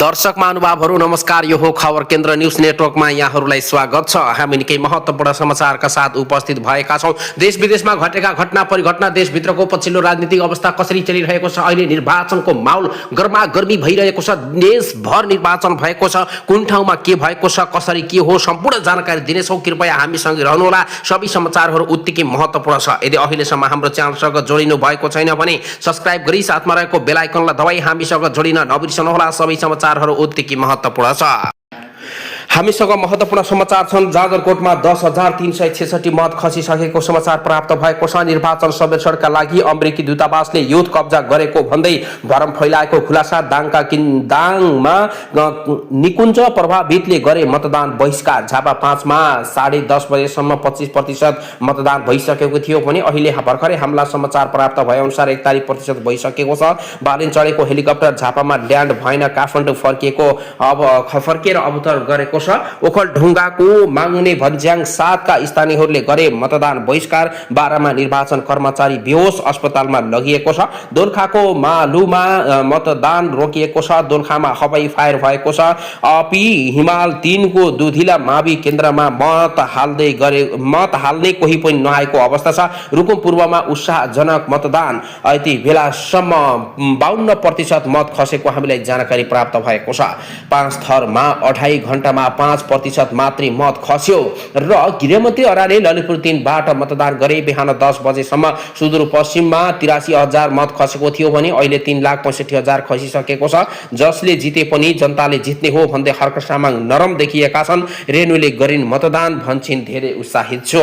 दर्शक महानुभावहरू नमस्कार। यो हो खबर केन्द्र न्यूज नेटवर्कमा यहाँहरूलाई स्वागत छ। हामी निकै महत्त्वपूर्ण समाचारका साथ उपस्थित भएका छौं। देश विदेशमा घटेका घटना परिघटना, देशभित्रको पछिल्लो राजनीतिक अवस्था कसरी चलिरहेको छ, अहिले निर्वाचनको माहौल गर्मागर्मी भइरहेको छ, देशभर निर्वाचन भएको छ, कुन ठाउँमा के भएको छ, कसरी के हो, सम्पूर्ण जानकारी दिनेछौं। कृपया हामीसँग रहनुहोला। सबै समाचारहरू उत्तिकै महत्त्वपूर्ण छ। यदि अहिलेसम्म हाम्रो च्यानलसँग जोडिनु भएको छैन भने सब्स्क्राइब गरी साथमा रहेको बेल आइकनलाई दबाई हामीसँग जोडिन नबिर्सनुहोला। सबै समाचारहरू उत्तिकै महत्त्वपूर्ण छ। हामीसँग महत्त्वपूर्ण समाचार छन्। जाजरकोटमा 10,366 मत खसिसकेको समाचार प्राप्त भएको छ। निर्वाचन सर्वेक्षणका लागि अमेरिकी दूतावासले युथ कब्जा गरेको भन्दै भरम फैलाएको खुलासा। दाङमा निकुञ्ज प्रभावितले गरे मतदान बहिष्कार। झापा 5 मा 10:30 बजेसम्म 25% मतदान भइसकेको थियो भने अहिले भर्खरै हमला समाचार प्राप्त भए अनुसार 41% भइसकेको छ। बालिन चढेको हेलिकप्टर झापामा ल्यान्ड भएन, काठमाडौँ फर्किएर अवतरण गरेको छ। ओखलढुङ्गाको माग्ने भन्ज्याङ 7 का स्थानीयहरूले गरे मतदान बहिष्कार। 12 मा निर्वाचन कर्मचारी बेहोस अस्पतालमा लगिएको छ। दोलखाको मालुमा मतदान रोकिएको छ। दोलखामा हवाई फायर भएको छ। अपी हिमाल 3 को दुधिला मावि केन्द्रमा मत हाल्ने कोही पनि नआएको अवस्था छ। रुकुम पूर्वमा उत्साहजनक मतदान। यति बेलासम्म 52% मत खसेको हामीलाई जानकारी प्राप्त भएको छ। 5 थरमा 2.5 घण्टामा 5% मात्रै मत खस्यो। र गृहमन्त्री अराले ललितपुर 3 बाट मतदान गरे। बिहान 10 बजेसम्म सुदूरपश्चिममा 83,000 मत खसेको थियो भने अहिले 3,65,000 खसिसकेको छ। जसले जिते पनि जनताले जित्ने हो भन्दै हर्कसामाङ नरम देखिएका छन्। रेणुले गरिन् मतदान, भन्छिन् धेरै उत्साहित छु।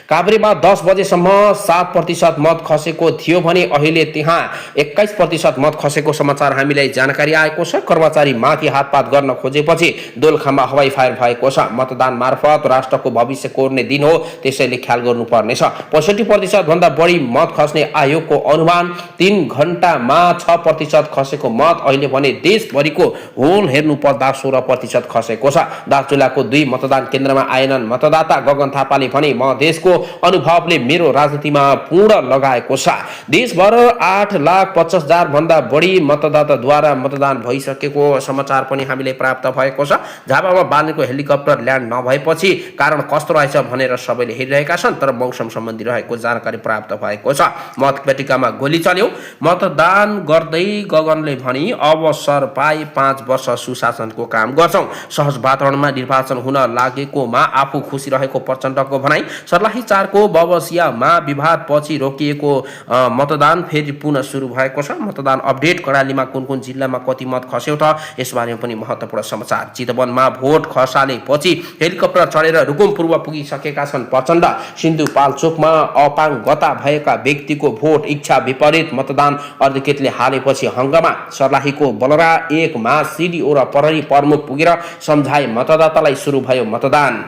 काभ्रेमा 10 बजेसम्म 7% मत खसेको थियो भने अहिले त्यहाँ 21% मत खसेको समाचार हामीलाई जानकारी आएको छ। कर्मचारी माथि हातपात गर्न खोजेपछि दोलखामा हवाई फायर भएको छ। मतदान मार्फत राष्ट्रको भविष्य कोर्ने दिन हो, त्यसैले ख्याल गर्नुपर्नेछ। 65% भन्दा बढी मत खस्ने आयोगको अनुमान। 3 घण्टामा 6% खसेको मत अहिले भने देशभरिको होल हेर्नु पर्दा 16% खसेको छ। दार्चुलाको 2 मतदान केन्द्रमा आएनन् मतदाता। गगन थापाले भने म देशको अनुभवले मेरो राजनीतिमा पूर्ण लगाएको छ। देशभर 8,50,000 भन्दा बढी मतदाताद्वारा मतदान भइसकेको समाचार पनि हामीले प्राप्त भएको छ। झापामा बालिनको हेलिकप्टर ल्यान्ड नभएपछि कारण कस्तो रहेछ भनेर सबैले हेरिरहेका छन्, तर मौसम सम्बन्धी रहेको जानकारी प्राप्त भएको छ। मतपेटिकामा गोली चल्यो। मतदान गर्दै गगनले भनी अवसर पाए 5 वर्ष सुशासनको काम गर्छौं। सहज वातावरणमा निर्वाचन हुन लागेकोमा आफू खुसी रहेको प्रचण्डको भनाई। सर्लाही 4 को बबसियामा विवाद पछि रोकिएको मतदान फेरि पुनः सुरु भएको छ। मतदान अपडेट। कर्णालीमा कुन जिल्लामा कति मत खस्यो त, यसबारेमा पनि महत्त्वपूर्ण समाचार। चितवनमा भोट खसालेपछि हेलिकप्टर चढेर रुकुम पूर्व पुगिसकेका छन् प्रचण्ड। सिन्धुपाल्चोकमा अपाङ्गता भएका व्यक्तिको भोट इच्छा विपरीत मतदान अधिकृतले हालेपछि हंगामा। सर्लाहीको बलरा 1 मा सिडिओ र प्रहरी प्रमुख पुगेर सम्झाए मतदातालाई। सुरु भयो मतदान।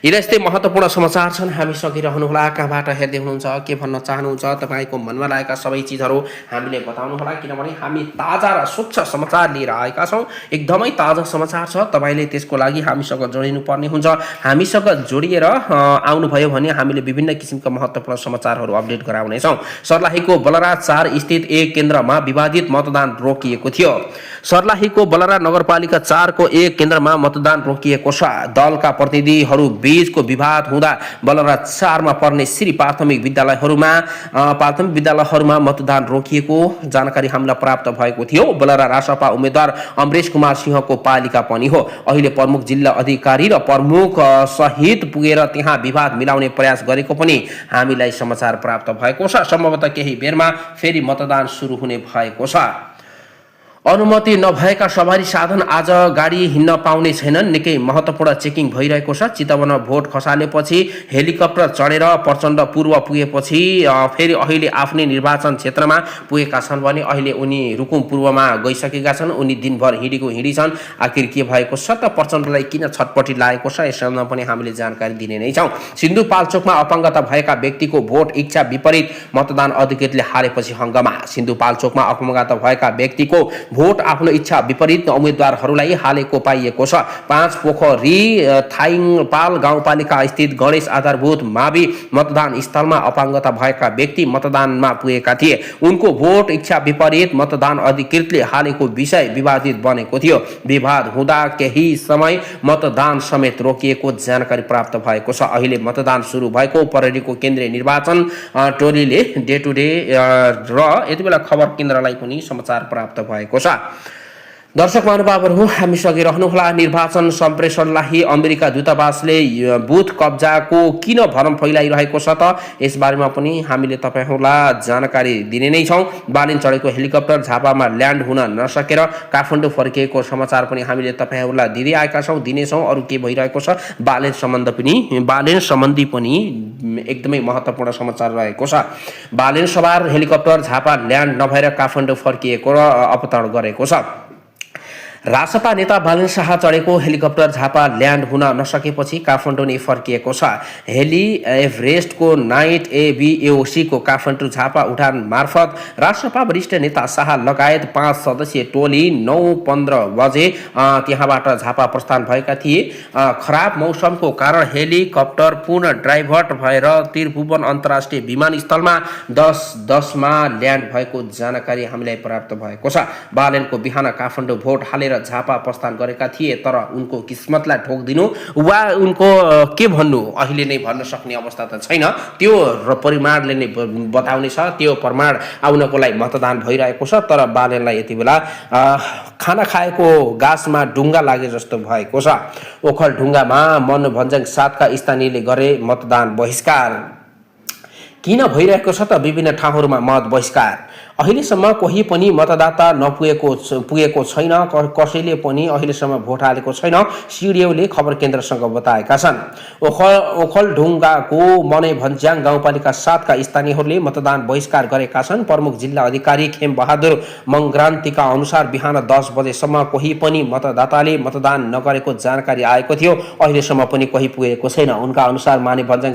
यस्तै महत्त्वपूर्ण समाचार छन्। हामीसँग रहनुहोला। कहाँबाट हेर्दै हुनुहुन्छ, के भन्न चाहनुहुन्छ, तपाईँको मनमा लागेका सबै चिजहरू हामीले बताउनुहोला, किनभने हामी ताजा र स्वच्छ समाचार लिएर आएका छौँ। एकदमै ताजा समाचार छ। तपाईँले त्यसको लागि हामीसँग जोडिनु पर्ने हुन्छ। हामीसँग जोडिएर आउनुभयो भने हामीले विभिन्न किसिमका महत्त्वपूर्ण समाचारहरू अपडेट गराउनेछौँ। सर्लाहीको बलरा 4 स्थित 1 केन्द्रमा विवादित मतदान रोकिएको थियो। सर्लाहीको बलरा नगरपालिका 4 को 1 केन्द्रमा मतदान रोकिएको छ। दलका प्रतिनिधिहरू बीचको विवाद हुँदा बलरा 4 मा पर्ने श्री प्राथमिक विद्यालयहरूमा मतदान रोकिएको जानकारी हामीलाई प्राप्त भएको थियो। बलरा रासपा उम्मेद्वार अमरेश कुमार सिंहको पालिका पनि हो। अहिले प्रमुख जिल्ला अधिकारी र प्रमुख सहित पुगेर त्यहाँ विवाद मिलाउने प्रयास गरेको पनि हामीलाई समाचार प्राप्त भएको छ। सम्भवतः केही बेरमा फेरि मतदान सुरु हुने भएको छ। अनुमति नभएका सवारी साधन आज गाडी हिँड्न पाउने छैनन्। निकै महत्त्वपूर्ण चेकिङ भइरहेको छ। चितवनमा भोट खसालेपछि हेलिकप्टर चढेर प्रचण्ड पूर्व पुगेपछि फेरि अहिले आफ्नै निर्वाचन क्षेत्रमा पुगेका छन् भने अहिले उनी रुकुम पूर्वमा गइसकेका छन्। उनी दिनभर हिँडी छन्। आखिर के भएको छ त, प्रचण्डलाई किन छटपटी लागेको छ, यसमा पनि हामीले जानकारी दिने नै छौँ। सिन्धुपाल्चोकमा अपाङ्गता भएका व्यक्तिको भोट इच्छा विपरीत मतदान अधिकृतले हालेपछि हंगामा। सिन्धुपाल्चोकमा अपाङ्गता भएका व्यक्तिको भोट आफ्नो इच्छा विपरीत उम्मेदवारहरूलाई हालेको पाइएको छ। 5 पोखरी थाइङपाल गाउँपालिका स्थित गणेश आधारभूत मावि मतदान स्थलमा अपाङ्गता भएका व्यक्ति मतदानमा पुगेका थिए। उनको भोट इच्छा विपरीत मतदान अधिकृतले हालेको विषय विवादित बनेको थियो। विवाद हुँदा केही समय मतदान समेत रोकिएको जानकारी प्राप्त भएको छ। अहिले मतदान सुरु भएको प्रहरीको केन्द्रीय निर्वाचन टोलीले डे टु डे र यति बेला खबर केन्द्रलाई पनि समाचार प्राप्त भएको छ। दर्शक महानुभावहरू, हामी सकिरहनुहोला। निर्वाचन सम्प्रेषणलाई अमेरिका दूतावासले बुथ कब्जाको किन भरम फैलाइरहेको छ त यसबारेमा पनि हामीले तपाईहरूलाई जानकारी दिने नै छौँ। बालेन चढेको हेलिकप्टर झापामा ल्यान्ड हुन नसकेर काठमाडौँ फर्किएको समाचार पनि हामीले तपाईँहरूलाई दिँदै आएका छौँ, दिनेछौँ। अरू के भइरहेको छ बालेन सम्बन्धी पनि एकदमै महत्त्वपूर्ण समाचार रहेको छ। बालेन सवार हेलिकप्टर झापा ल्यान्ड नभएर काठमाडौँ फर्किएको र अवतरण गरेको छ। रासपा नेता बालेन शाह चढेको हेलिकप्टर झापा ल्यान्ड हुन नसकेपछि काठमाडौँ नै फर्किएको छ। हेली एभरेस्टको नाइट एभिएओसीको काठमाडौँ झापा उडान मार्फत रासपा वरिष्ठ नेता शाह लगायत 5 सदस्यीय टोली 9:15 बजे त्यहाँबाट झापा प्रस्थान भएका थिए। खराब मौसमको कारण हेलिकप्टर पूर्ण ड्राइभर्ट भएर त्रिभुवन अन्तर्राष्ट्रिय विमानस्थलमा 10:10 ल्यान्ड भएको जानकारी हामीलाई प्राप्त भएको छ। बालेनको बिहान काठमाडौँ भोट हालेर झापा प्रस्थान गरेका थिए, तर उनको किस्मतलाई ठोकिदिनु वा उनको के भन्नु अहिले नै भन्न सक्ने अवस्था त छैन। त्यो परिमाणले नै बताउने छ। त्यो परिमाण आउनको लागि मतदान भइरहेको छ। तर बालेनलाई यति बेला खाना खाएको गाँसमा ढुङ्गा लागे जस्तो भएको छ। ओखलढुङ्गामा मनोरञ्जन 7 का स्थानीयले गरे मतदान बहिष्कार। किन भइरहेको छ त विभिन्न ठाउँहरूमा मत बहिष्कार? अहिलेसम्म कोही पनि मतदाता पुगेको छैन। कसैले पनि अहिलेसम्म भोट हालेको छैन, सिडिओले खबर केन्द्रसँग बताएका छन्। ओखलढुङ्गाको मनैभन्ज्याङ गाउँपालिका 7 का स्थानीयहरूले मतदान बहिष्कार गरेका छन्। प्रमुख जिल्ला अधिकारी खेम बहादुर मङ्ग्रान्तीका अनुसार बिहान 10 बजेसम्म कोही पनि मतदाताले मतदान नगरेको जानकारी आएको थियो। अहिलेसम्म पनि कोही पुगेको छैन। उनका अनुसार मनैभन्ज्याङ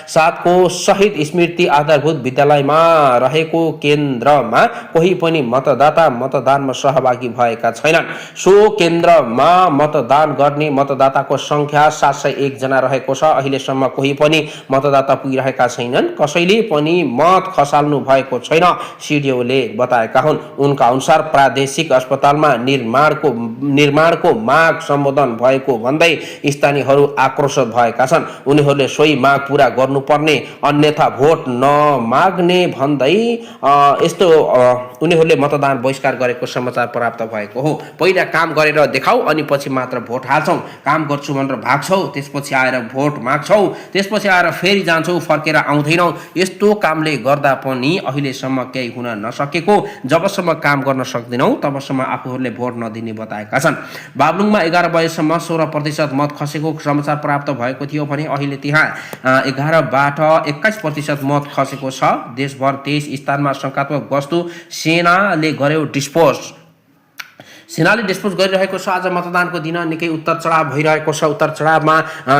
7 को शहीद स्मृति आधारभूत विद्यालयमा रहेको केन्द्रमा कोही पनि मतदाता मतदानमा सहभागी भएका छैनन्। सो केन्द्रमा मतदान गर्ने मतदाताको संख्या 701 जना रहेको छ। अहिलेसम्म कोही पनि मतदाता पुगिरहेका छैनन्। कसैले पनि मत खसाल्नु भएको छैन, सिडिओले बताएका हुन्। उनका अनुसार प्रादेशिक अस्पतालमा निर्माणको माग सम्बोधन भएको भन्दै स्थानीयहरू आक्रोशित भएका छन्। उनीहरूले सोही माग पूरा गर्नुपर्ने, अन्यथा भोट नमाग्ने भन्दै यस्तो उनीहरूले मतदान बहिष्कार गरेको समाचार प्राप्त भएको हो। पहिला काम गरेर देखाऊ अनि पछि मात्र भोट हाल्छौ। काम गर्छु भनेर भाग्छौ, त्यसपछि आएर भोट माग्छौ, त्यसपछि आएर फेरि जान्छौ, फर्केर आउँदैनौ। यस्तो कामले गर्दा पनि अहिलेसम्म केही हुन नसकेको, जबसम्म काम गर्न सक्दैनौ तबसम्म आफूहरूले भोट नदिने बताएका छन्। बागलुङमा 11 बजेसम्म 16% मत खसेको समाचार प्राप्त भएको थियो भने अहिले त्यहाँ 11बाट 21% मत खसेको छ। देशभर 23 स्थानमा शंकात्मक वस्तु सेनाले गर्यो डिस्पोज। सेनाले डिस्पोज गरिरहेको छ। आज मतदानको दिन निकै उत्तर चढाव भइरहेको छ। उत्तर चढावमा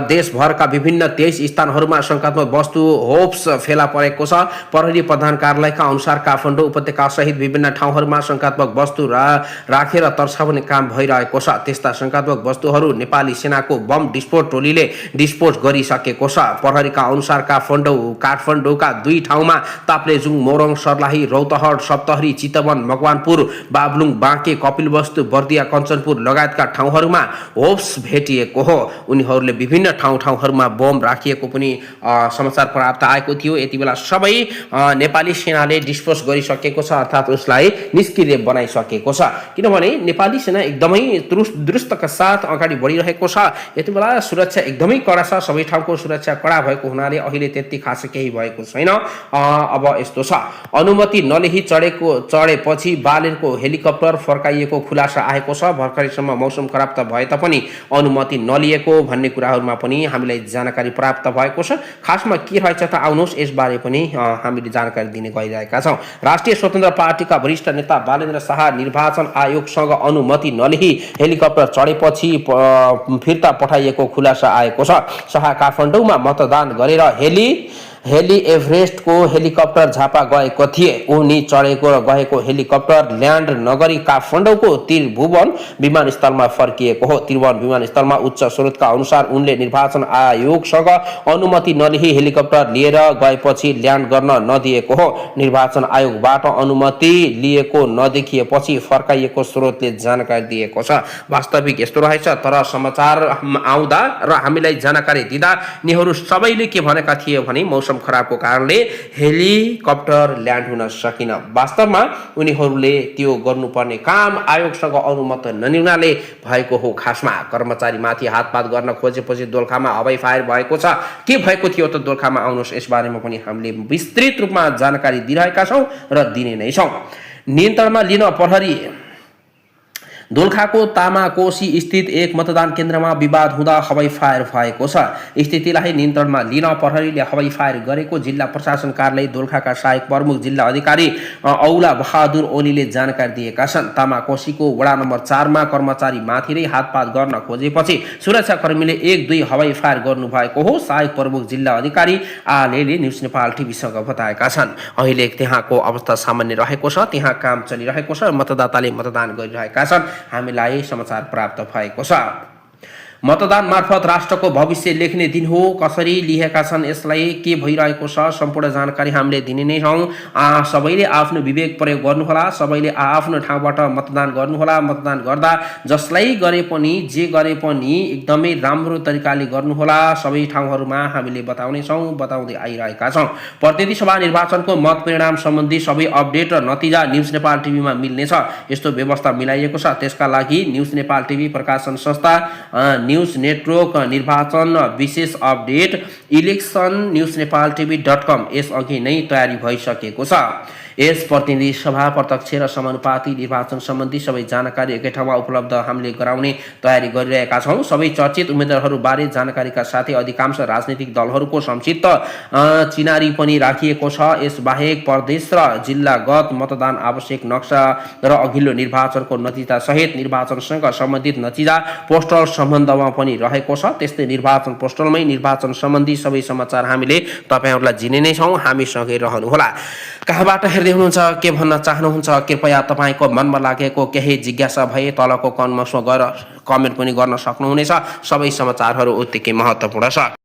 देशभरका विभिन्न 23 स्थानहरूमा शंकात्मक वस्तु होप्स फेला परेको छ। प्रहरी प्रधान कार्यालयका अनुसार काठमाडौँ उपत्यका सहित विभिन्न ठाउँहरूमा शंकात्मक वस्तु राखेर तर्साउने काम भइरहेको छ। त्यस्ता शंकात्मक वस्तुहरू नेपाली सेनाको बम डिस्पोज टोलीले डिस्पोज गरिसकेको छ। प्रहरीका अनुसार काठमाडौँका 2 ठाउँमा ताप्लेजुङ, मोरङ, सर्लाही, रौतहट, सप्तहरी, चितवन, मकवानपुर, बागलुङ, बाँके, कपिलवस्तु, बर्दिया, कञ्चनपुर लगायतका ठाउँहरूमा होप्स भेटिएको हो। उनीहरूले विभिन्न ठाउँहरूमा बम राखिएको पनि समाचार प्राप्त आएको थियो। यति बेला सबै नेपाली सेनाले डिस्पोज गरिसकेको छ, अर्थात् उसलाई निष्क्रिय बनाइसकेको छ। किनभने नेपाली सेना एकदमै दुरुस्तका साथ अगाडि बढिरहेको छ। यति बेला सुरक्षा एकदमै कडा छ। सबै ठाउँको सुरक्षा कडा भएको हुनाले अहिले त्यति खास केही भएको छैन। अब यस्तो छ, अनुमति नलिई चढेपछि बालेनको हेलिकप्टर फर्काइएको खुलासा आएको छ। भर्खरैसम्म मौसम खराब त भए तापनि अनुमति नलिएको भन्ने कुराहरूमा पनि हामीलाई जानकारी प्राप्त भएको छ। खासमा के रहेछ त आउनुहोस् यसबारे पनि हामीले जानकारी दिने गइरहेका छौँ। राष्ट्रिय स्वतन्त्र पार्टीका वरिष्ठ नेता बालेन्द्र शाह निर्वाचन आयोगसँग अनुमति नलिई हेलिकप्टर चढेपछि फिर्ता पठाइएको खुलासा आएको छ। शाह काठमाडौँमा मतदान गरेर हेली एभरेस्टको हेलिकप्टर झापा गएको थिए। उनी चढेको र गएको हेलिकप्टर ल्यान्ड नगरी काठमाडौँको त्रिभुवन विमानस्थलमा फर्किएको हो। त्रिभुवन विमानस्थलमा उच्च स्रोतका अनुसार उनले निर्वाचन आयोगसँग अनुमति नलिई हेलिकप्टर लिएर गएपछि ल्यान्ड गर्न नदिएको हो। निर्वाचन आयोगबाट अनुमति लिएको नदेखिएपछि फर्काइएको स्रोतले जानकारी दिएको छ। वास्तविक यस्तो रहेछ, तर समाचार आउँदा र हामीलाई जानकारी दिँदा यिनीहरू सबैले के भनेका थिए भने मौसम खराबको कारणले हेलिकप्टर ल्यान्ड हुन सकिन। वास्तवमा उनीहरूले त्यो गर्नुपर्ने काम आयोगसँग अनुमति नलिनाले भएको हो। खासमा कर्मचारीमाथि हातपात गर्न खोजेपछि दोलखामा हवाई फायर भएको छ। के भएको थियो त दोलखामा, आउनुहोस् यस बारेमा पनि हामीले विस्तृत रूपमा जानकारी दिइरहेका छौँ र दिने नै छौँ। नियन्त्रणमा लिन प्रहरी। दोलखाको तामाकोशी स्थित एक मतदान केन्द्रमा विवाद हुँदा हवाई फायर भएको छ। स्थितिलाई नियन्त्रणमा लिन प्रहरीले हवाई फायर गरेको जिल्ला प्रशासन कार्यालय दोलखाका सहायक प्रमुख जिल्ला अधिकारी औला बहादुर ओलीले जानकारी दिएका छन्। तामाकोशीको वडा नम्बर 4 मा कर्मचारीमाथि नै हातपात गर्न खोजेपछि सुरक्षाकर्मीले 1-2 हवाई फायर गर्नुभएको हो। सहायक प्रमुख जिल्ला अधिकारी आलेले न्युज नेपाल टिभीसँग बताएका छन्। अहिले त्यहाँको अवस्था सामान्य रहेको छ, त्यहाँ काम चलिरहेको छ, मतदाताले मतदान गरिरहेका छन्। हामीलाई समाचार प्राप्त भएको छ। मतदान मार्फत राष्ट्रको भविष्य लेख्ने दिन हो। कसरी लिएका छन् यसलाई, के भइरहेको छ, सम्पूर्ण जानकारी हामीले दिने नै छौँ। सबैले आफ्नो विवेक प्रयोग गर्नुहोला। सबैले आफ्नो ठाउँबाट मतदान गर्नुहोला। मतदान गर्दा जसलाई गरे पनि जे गरे पनि एकदमै राम्रो तरिकाले गर्नुहोला। सबै ठाउँहरूमा हामीले बताउने छौँ, बताउँदै आइरहेका छौँ। प्रतिनिधि सभा निर्वाचनको मत परिणाम सम्बन्धी सबै अपडेट र नतिजा न्युज नेपाल टिभीमा मिल्नेछ। यस्तो व्यवस्था मिलाइएको छ। त्यसका लागि न्युज नेपाल टिभी प्रकाशन संस्था, न्युज नेटवर्क, निर्वाचन विशेष अपडेट, इलेक्सन न्युज नेपाल टिभी.com यसअघि नै तयारी भइसकेको छ। यस प्रतिनिधि सभा प्रत्यक्ष र समानुपाती निर्वाचन सम्बन्धी सबै जानकारी एकै ठाउँमा उपलब्ध हामीले गराउने तयारी गरिरहेका छौँ। सबै चर्चित उम्मेदवारहरूबारे जानकारीका साथै अधिकांश राजनीतिक दलहरूको संक्षिप्त चिनारी पनि राखिएको छ। यसबाहेक प्रदेश र जिल्लागत मतदान आवश्यक नक्सा र अघिल्लो निर्वाचनको नतिजा सहित निर्वाचनसँग सम्बन्धित नतिजा पोस्टल सम्बन्धमा पनि रहेको छ। त्यस्तै निर्वाचन पोस्टलमै निर्वाचन सम्बन्धी सबै समाचार हामीले तपाईँहरूलाई दिने नै छौँ। हामीसँगै रहनुहोला। कहाँबाट हेर्दै हुनुहुन्छ, के भन्न चाहनुहुन्छ, कृपया तपाईँको मनमा लागेको केही जिज्ञासा भए तलको कमेन्टमा गएर कमेन्ट पनि गर्न सक्नुहुनेछ। सबै समाचारहरू उत्तिकै महत्त्वपूर्ण छ।